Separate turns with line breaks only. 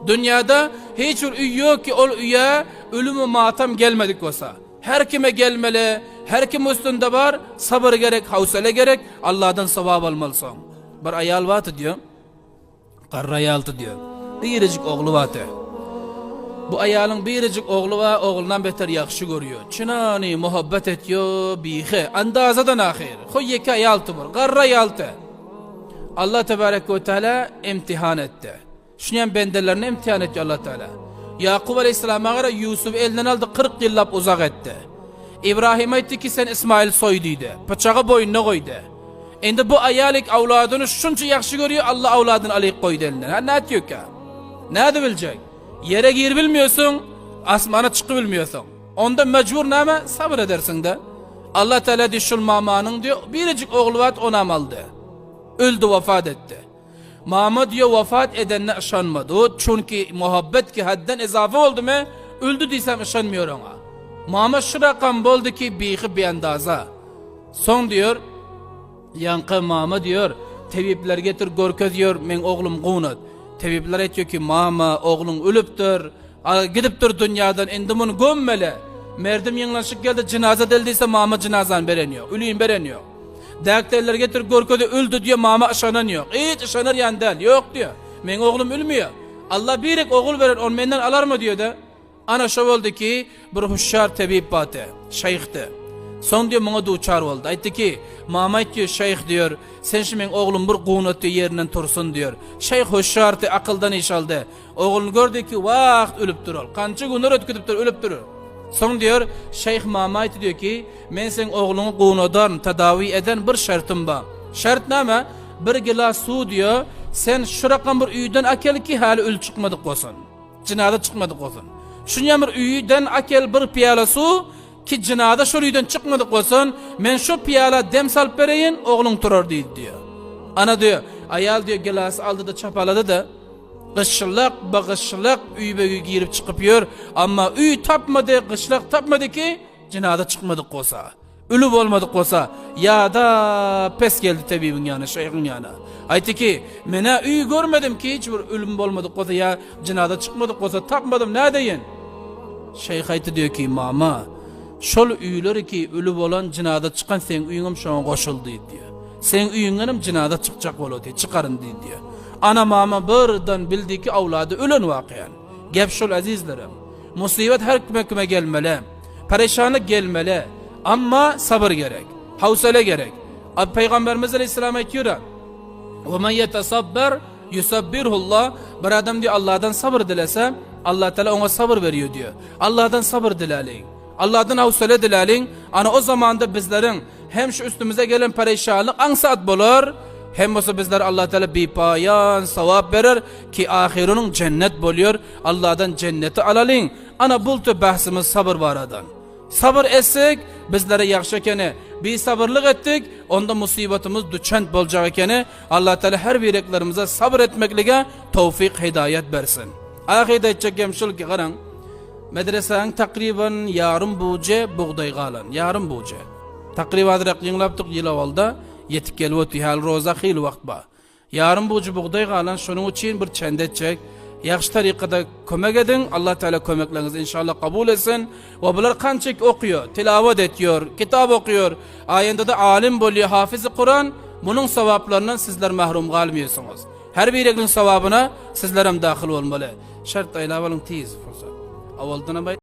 Dünýäde hiç bir öý ýok ki ol öýe ölüm we matam gelmedik bolsa. Her kime gelmeli, her kim üstünde bar, sabyr gerek, howsala gerek, Allahdan sogap almalysyň. Bir aýal bardy diýýär. Garry aýaldy diýýär. Birejik ogly bardy. Bu aýalyň birejik ogly bar, oglundan beter ýagşy görýär. Çynany muhabbet etýär, bihe, andazadan ahyr. Hoý ýeke aýaldy bir, garry aýaldy. Allah tebarek we teala imtihan etdi. Şuny bendelerini imtihan etdi Allah Teala. Ýakup aleyhissalama gara Ýusuby elinden aldy, 40 ýyllap uzak etdi. Ibrahim aýtdy ki sen Ismail soý diýdi. Pyçagy boýnuna goýdy. Indi bu aýalik awladyny şunça ýagşy görýär, Allah awladyny alyp goýdy elinden. Ha nätýökä? Näde biljek? Ýere gir bilmiyorsun, asmana çykyp bilmiyorsun. Onda mejbur näme? Sabyr edersiň-de. Allah Teala diýip şul mamanyň diýip birejik ogly bar, onam aldy. Öldi, wafat etdi. Mama diýip wafat edenine yşanmady. Çünki muhabbet ki hadden izafe boldumy, öldi diýsem yşanmıyor oňa. Mama şu rakam boldy ki bihi biendaza. Soň diýyor, ýaňky mama diýyor, tebipler getir görkez diýyor, meň oglum gunat. Tebipler aýtýar ki, mama, ogluň ölüpdir, gidipdir dünýadan, indi muny gömmeli. Merdim ýygnanyşyk geldi, jynaza del diýse, mama jynazany beren ýok, ölüni beren ýok. Däkderler getir görkezi öldi diýe mama yşanan ýok. Hiç yşanar ýan däl, ýok diýe. Meň oglum ölmeýär. Allah birek ogul beren, ony menden alarmy diýe-de. Ana şo boldy ki, bir hüşşar tebip bardy, şeýhdi. Soň diýýär, muňa duçar boldy. Aýtdy ki, mama aýtdy, şeýh diýýär, sen şu meň oglum bir gunat diýýär, ýerinden tursun diýýär. Şeýh hüşşardy, akyldan iş aldy. Ogluny gördi ki, wagt ölüpdir ol. Kança günler ötküdipdir, ölüpdir. Soň diýýär, şeýh mama aýtdy diýýär ki, men seň ogluňy gunadaryn, tedawi eden bir şertim bar. Şert näme? Bir gilas suw diýýär, sen şu rakam bir öýden akel ki, häli öl çykmadyk bolsun. Jynaza çykmadyk bolsun. Şunýam bir öýden akel bir pyýala suw, ki jynaza şol öýden çykmadyk bolsun, men şo pyýala dem salyp bereýin, ogluň turar diýdi diýýär. Ana diýýär, aýal diýýär gilasy aldy-da çapalady-da, gyşlak ba gyşlak öýbe-öý girip çykyp ýör, amma öý tapmady, gyşlak tapmady ki, jynaza çykmadyk bolsa. Öli bolmadyk bolsa, ýa-da pes geldi tebibiň ýanyna, şeýhiň ýanyna. Aýtdy ki, Men-ä öý görmedim ki, hiç bir ölüm bolmadyk bolsa ýa jynaza çykmadyk bolsa, tapmadym, nädeýin? Şeýh aýtdy diýýär ki, Mama, şol öýler ki, öli bolan, jynaza çykan seň öýüňem şoňa goşuldy diýýär. Seň öýüňdenem jynaza çykjak bolady, çykaryn diýdi. Ana mama birden bildi ki, awlady ölen wakyýan. Gep şol ezizlerim. Musybat her kime kime gelmeli. Pereşanlyk gelmeli. Amma sabyr gerek. Howsala gerek. Ab Peygamberimiz Aleyhisselam aýtýar. Ve men yetasabber yusabbirullah. Bir adam diýär Allahdan sabyr dilese, Allah Teala oňa sabyr berýär diýär. Allahdan sabyr diläliň. Allahdan howsala diläliň. Ana o zamanda bizleriň hem şu üstümize gelen pereşanlyk aňsat bolar, hem bolsa bizler Allah Teala bipaýan sawap berer ki ahyrynyň cennet bolýar. Allahdan cenneti alalyň. Ana bulty bahsimiz sabyr baradan. Sabyr etsek, bizlere ýagşy ekeni. Bisabyrlyk etdik, onda musibatymyz duçant boljak ekeni. Allah Teala her bireklerimize sabyr etmeklige towfik hidaýat bersin. Ahyrda aýtjak gem şul ki garaň. Medresäň takryban ýarym buje bugdaý galan, ýarym buje. Takryban azrak ýygnapdyk ýyl owalda, ýetip gelip otyr, häli roza hyly wagt bar. Ýarym bujy bugdaý galan şonuň üçin bir çende etjek. Ýagşy tarykada kömek ediň, Allah Teala kömekleriňizi inşallah kabul etsin. We bular kançik okuýar, tilawat etýär, kitap okuýar, aýendada alim bolýar, hafizi Kuran, munuň sogaplaryndan sizler mahrum galmaýarsyňyz. Her biriniň sogabyna sizlerem dahyl bolmaly. Şert aýlap alyň tiz pursat. Awaldanam.